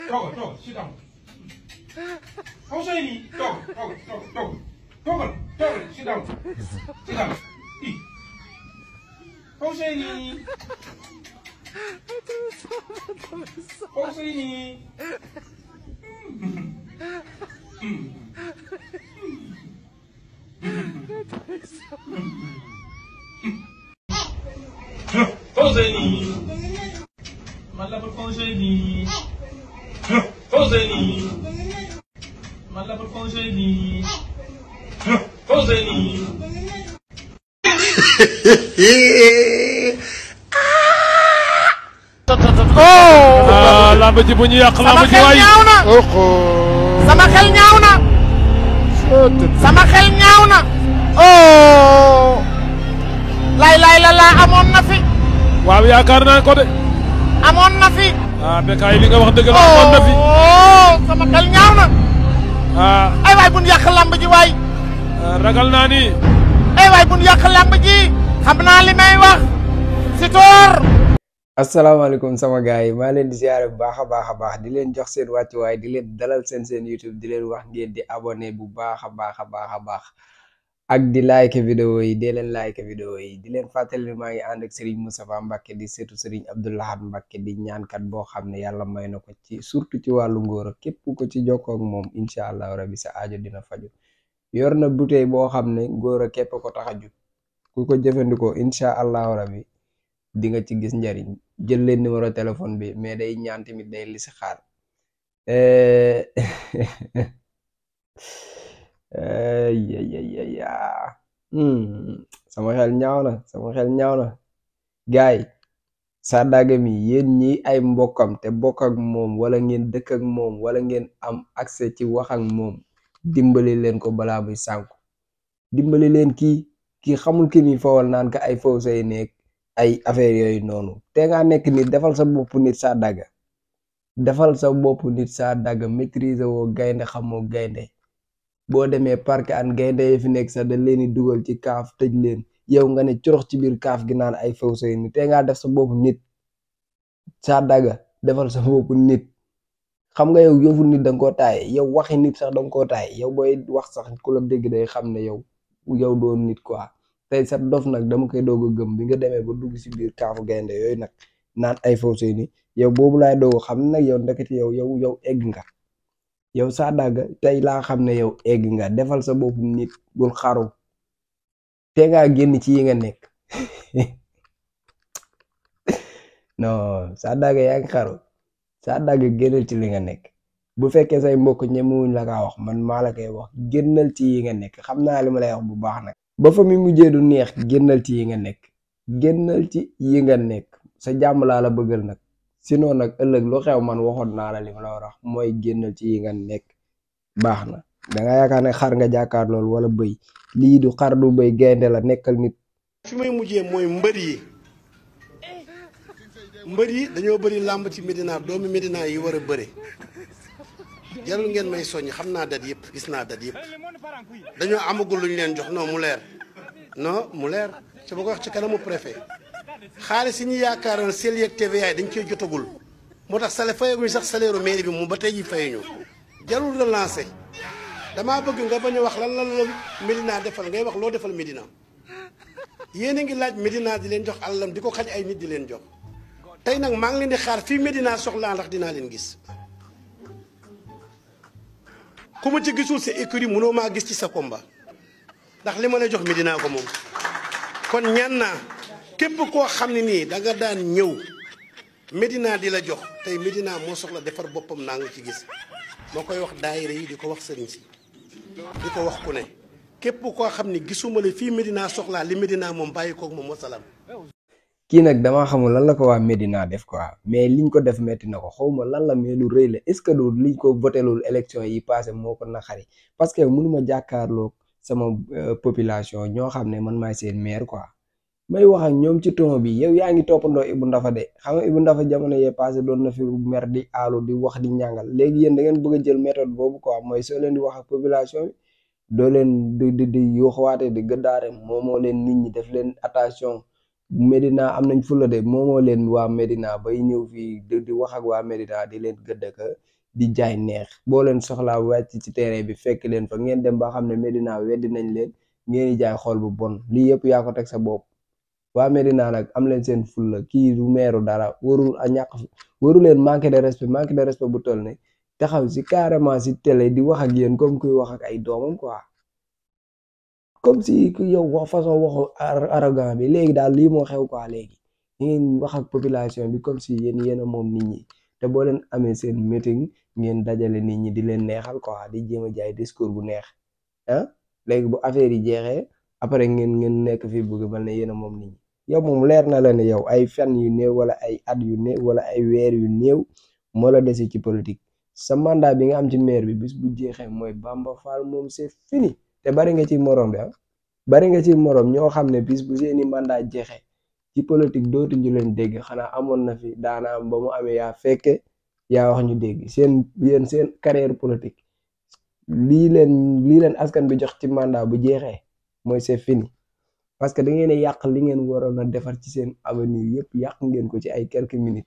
Toggle, sit down. Hosseini, toggle, sit down. Sit down. Eat. Hosseini. Hosseini. Hosseini. Malapit Hosseini. Hosseini. Malapit Hosseini. Hosseini. Oh, lamb ji bu ñu yàq lamb ji waay. Sama xel ñaaw na. Sama xel ñaaw na. Oh. Lay la amoon na fi. waaw yaakaar naa ko de. amoon na fi. Bécaye li nga wax dëgg la amoon na fi. Sama xel ñaaw na. Ay waay bu ñu yàq lamb ji waay. ragal naa ni. Ay waay bu ñu yàq lamb ji. xam naa li may wax. Sitor. asalaamaaleykum sama gars yi maa leen di ziare bu baax a baax di leen jox seen wàccuwaay di leen dalal seen YouTube di leen wax ngeen di abonné bu baax a baax ak di like vidéo yi dee leen like vidéo yi di leen fàttali maa ngi ànd ak Serigne Moustapha Mbacké di seetu Serigne Abdou Lahad Mbacké di ñaankat boo xam ne yàlla may na ko ci surtout ci wàllu ngóor képp ko ci jokkoo ak moom incha allah rabi sa aajo dina faju yor na bouteille boo xam ne ngóor képp ko tax a jug ku ko jëfandikoo incha allah rabi di nga ci gis njariñ jël leen numéro téléphone bi mais day ñaan tamit day li si xaar sama xel ñaaw na gaay Sadaga mi yéen ñi ay mbokkam te bokk ak moom wala ngeen dëkk ak moom wala ngeen am accès ci wax ak moom dimbali leen ko balaa muy sànku dimbali leen kii xamul ki mi fawal naan ka ay faw say nekk ay affaire yooyu noonu te nga nekk nit defal sa bopp nit Sadaga maîtriser woo gaynde xamoo gaynde boo demee parc an gaynde yi fi nekk sax da leen di dugal ci kaaf tëj leen yow nga ne corox ci biir kaaf gi naan ay faw say nit te nga def sa bopp nit Sadaga defal sa bopp nit xam nga yow yëfu nit danga koo taaye yow waxi nit sax danga koo taaye yow booy wax sax ku la dégg day xam ne yow doon nit quoi tey sa dof nag dama koy doog a gëm bi nga demee ba dugg si biir kaafu gaynde yooyu nag naan ay faw say ni yow boobu laay doog xam ne nag yow ndekete yow egg nga yow Sadaga tey laa xam ne yow egg nga defal sa bopp nit bul xaru te ngaa génn ci yi nga nekk non Sadaga yaa ngi xaru Sadaga génnal ci li nga nekk bu fekkee say mbokk ñemewuñ la kaa wax man maa la koy wax génnal ci yi nga nekk xam naa li ma lay wax bu baax nag ba fa mi mujjee du neex génnal ci yi nga nekk sa jàmm laa la bëggal nag sinon nag ëllëg lu xew man waxoon naa la li ma la war a wax mooy génnal ci yi nga nekk baax na danga yaakaar ne xar nga jàkkaar loolu wala bëy lii du xar du bëy gaynde la nekkal nit. fi may mujjee mooy mbër yi dañoo bëri làmb ci Médina doomi Médina yi war a bëre jarul ngeen may soññ xam naa dat yëpp gis naa dat yëpp dañoo amagul luñ leen jox non mu leer ci ba ko wax ci kanamu préfet xaalis yi ñu yaakaaroon sel yeeg TVA dañ cee jotagul moo tax sale fayaguñ sax salaire mairie bi mu ba tey ji fayuñu jarul relancer damaa bëgg nga bañ a wax lan la Médina defal ngay wax loo defal Médina yéen a ngi laaj Médina di leen jox àllam di ko xañ ay nit di leen jox tey nag maa ngi leen di xaar fii Médina soxlaa ndax dinaa leen gis ku ma ci gisul sa écurie mënoo maa gis ci sa combat ndax li ma lay jox Médina ko moom kon ñaan naa képp koo xam ne nii da nga daan ñëw Médina di la jox tey Médina moo soxla defar boppam naa nga ci gis moo koy wax daayira yi di ko wax sëriñ si di ko wax ku ne képp koo xam ne gisuma la fii Médina soxlaa li Médina moom bàyyi koog moom wasalaam. kii nag damaa xamul lan la ko waa Médina def quoi mais liñ ko def metti na ko xawma lan la mais lu rëy la est-ce que du liñ ko votelul élection yi passé moo ko naqari parce que mënuma jàkkaarloo sama population ñoo xam ne man maay seen maire quoi may wax ak ñoom ci ton bi yow yaa ngi toppandoo Ibou Ndafa de xam nga Ibou Ndafa jamono yee passé doon na fi mer di aalu di wax di ñàngal léegi yéen da ngeen bëgg a jël méthode boobu quoi mooy soo leen di wax ak population bi doo leen di yuuxuwaate di gëddaare moomoo leen nit ñi def leen attention Médina am nañ fulla de moomoo leen waa Médina bay ñëw fii di wax ak waa Médina di leen gëdd ka di jaay neex boo leen soxlaa wàcc ci terrain bi fekk leen fa ngeen dem ba xam ne Medina weddi nañ leen ngeen di jaay xol bu bon lii yëpp yaa ko teg sa bopp waa Medina nag am leen seen fulla kii du meeru dara waru leen manqué de respect bu toll ne taxaw si carrément si télé di wax ak yéen comme kuy wax ak ay doomam quoi comme si yow wax façon waxu arrogant bi léegi daal lii moo xew quoi léegi ngeen wax ak population bi comme si yéen a moom nit ñi te boo leen amee seen meeting ngeen dajale nit ñi di leen neexal quoi di jéem a jaay discours bu neex ah léegi bu affaire yi jeexee après ngeen nekk fii bëgg mel ne yéen a moom nit ñi yow moom leer na la ne yow ay fan yu néew wala ay at yu néew wala ay weer yu néew moo la dese ci politique sa mandat bi nga am ci maire bi bis bu jeexee mooy Bamba Fall moom c'est fini te bari nga ci morom bi bari nga ci morom ñoo xam ne bis bu seeni mandat jeexee ci politique dootuñu leen dégg xanaa amoon na fi daana am ba mu amee yaa fekke yaa wax ñu dégg yéen seen carrière politique lii leen askan bi jox ci mandat bu jeexee mooy c'est fini parce que da ngeen a yàq li ngeen waroon a defar ci seen avenir yëpp yàq ngeen ko ci ay quelques minutes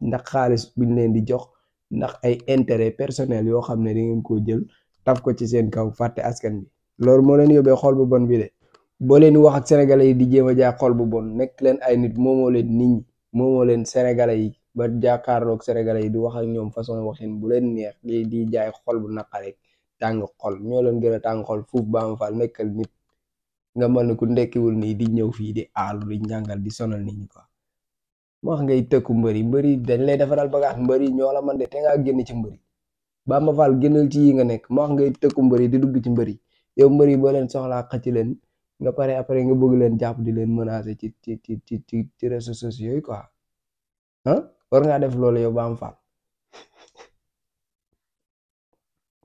ndax xaalis buñ leen di jox ndax ay intérêt personnel yoo xam ne da ngeen koo jël taf ko ci seen kaw fàtte askan bi loolu moo leen yóbbee xol bu bon bi de boo leen di wax ak sénégalais yi di jéem a jaay xol bu bon nekk leen ay nit moomoo leen nit ñi moomoo leen sénégalais yi ba jàkkaarloog sénégalais yi di wax ak ñoom façon waxin bu leen neex di jaay xol bu naqarek tàng xol ñoo leen gën a tàng xol fuuf Bamba Fall nekkal nit nga mën ne ku ndekkiwul nii di ñëw fii di aalu di njàngal di sonal nit ñi quoi wax ngay tëkku mbëri dañ lay defaral bagaas mbëri ñoo la man de te ngaa génn ci mbëri Bamba Fall génnal ci yi nga nekk ma wax ngay tëkku mbëri di dugg ci mbëri yow mbëri boo leen soxlaa xëcc leen nga pare après nga bëgg leen jàpp di leen menacer ci réseaux sociaux yi quoi war ngaa def loolu yow Bamba Fall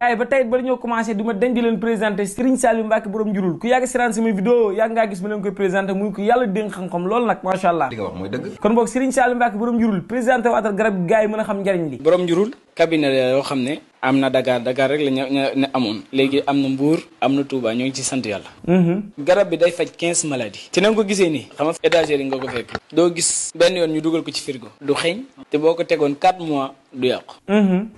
waaye ba tey ba ñoo commencé du ma dañ di leen présenté Serigne Saliou Mbacke borom njurul ku yàgg siraan sama vidéo yàgg ngaa gis ma leen koy présenté muy ko yàlla dénk xam-xam loolu nag macha allah li nga wax mooy dëgg kon boog Serigne Saliou Mbacke borom njurul présenté waatal garab gi gars yi mën a xam njariñ li borom njurul cabinet la yoo xam ne am na Dakar rek la ñu amoon léegi am na Mbour am na Touba ñoo ngi ci sant yàlla garab bi day faj 15 maladies te na nga ko gisee nii xam nga étagère yi nga ko fekk doo gis benn yoon ñu dugal ko ci frigo du xeeñ te boo ko tegoon 4 mois du yàqu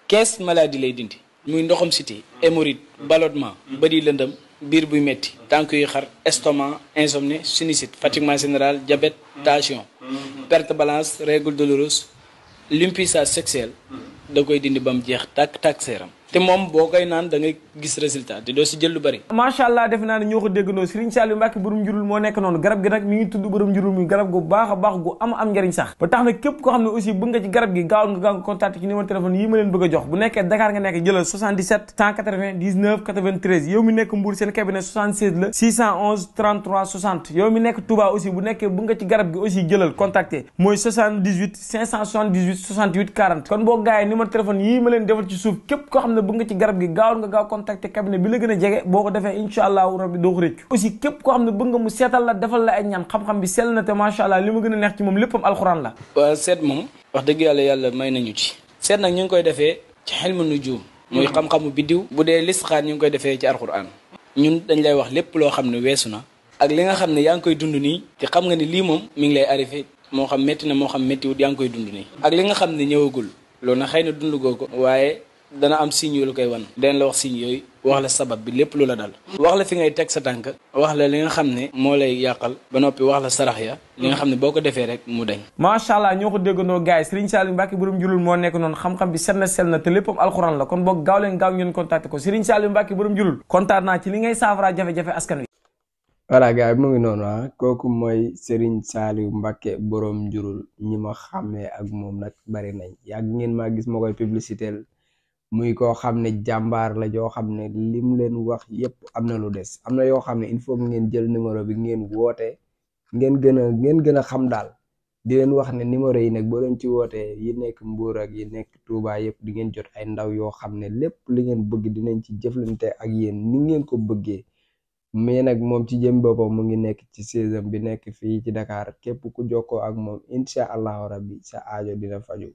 15 maladies lay dindi muy ndoxam cité hémorroïde ballonnement bëri lëndëm biir buy metti tànk yu xar estomac insomnie sinusite fatiguement général diabète tension perte balance règle douloureuse l'impuissance sexuelle da koy dindi ba mu jeex tàkk seeram te moom boo koy naan da ngay gis résultat te doo si jël lu bari macha allah defe naa ne ñoo ko déggandoo Serigne Saliou Mbacke borom njurul moo nekk noonu garab gi nag mi ngi tudd borom njurul muy garab gu baax a baax gu am njariñ sax ba tax na képp koo xam ne aussi bëgg nga ci garab gi gaaw nga contacté ci numéro téléphone yi ma leen bëgg a jox bu nekkee Dakar nga nekk jëlal 77 180 19 93 yow mi nekk Mbour seen cabinet 76 la 611 33 60 yow mi nekk Touba aussi bu nekkee bëgg nga ci garab gi aussi jëlal contacté mooy 78 578 68 40 kon boo gaayee numéro téléphone yi ma leen defal ci suuf képp koo xam ne bëgg nga ci garab gi gaaw nga gaaw contacter cabinet bi la gën a jege boo ko defee incha allahu rabbi doo ko rëcc aussi képp koo xam ne bëgg nga mu seetal la defal la ay ñaan xam-xam bi sell na te macha allah li ma gën a neex ci moom léppam alxuraan la waaw seet moom wax dëgg yàlla may nañu ci seet nag ñu ngi koy defee ci xilmu nujum muy xam-xamu biddiw bu dee listixaar ñu ngi koy defee ci alxuraan ñun dañ lay wax lépp loo xam ne weesu na ak li nga xam ne yaa ngi koy dund nii te xam nga ni lii moom mi ngi lay arrivé moo xam métti na moo xam méttiwut yaa ngi koy dund nii ak li nga xam ne ñëwagul loolu na xëy na dund goo ko waaye dana am signe yu la koy wan den la wax signe yooyu wax la sabab bi lépp lu la dal wax la fi ngay teg sa tànk wax la li nga xam ne moo lay yàqal ba noppi wax la sarax ya li nga xam ne boo ko defee rek mu dañ macha allah ñoo ko déggandoo gars yi Serigne Saliou Mbacke borom njurul moo nekk noonu xam-xam bi sell na te léppam alxuraan la kon boog gaaw leen gaaw ngeen contacté ko Serigne Saliou Mbacke borom njurul kontaan naa ci li ngay saafara jafe-jafe askan wi voilà gars yi mu ngi noonu kooku mooy Serigne Saliou Mbacke borom njurul ñi ma xàmmee ak moom nag bari nañ yàgg ngeen maa gis ma koy publicité muy koo xam ne jàmbaar la joo xam ne lim leen wax yépp am na lu des am na yoo xam ne il faut ngeen jël numéro bi ngeen woote ngeen gën a xam daal di leen wax ne numéro yi nag boo leen ci wootee yi nekk Mbour ak yi nekk Touba yépp di ngeen jot ay ndaw yoo xam ne lépp li ngeen bëgg dinañ ci jëflante ak yéen ni ngeen ko bëggee mais nag moom ci jëm boppam mu ngi nekk ci saison bi nekk fii ci Dakar képp ku jokkoo ak moom incha allahu rabbi sa aajo dina faju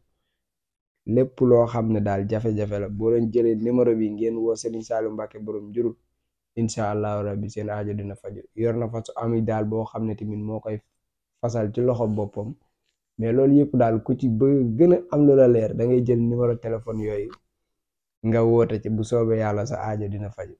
lépp loo xam ne daal jafe-jafe la boo leen jëlee numéro bi ngeen woo Serigne Saliou Mbacke borom njurul incha allahu rabbi seen aajo dina faju yor na fasu ami daal boo xam ne tamit moo koy fasal ci loxo boppam mais loolu yëpp daal ku ci bëgg gën a am lu la leer da ngay jël numéro téléphone yooyu nga woote ci bu soobee yàlla sa aajo dina faju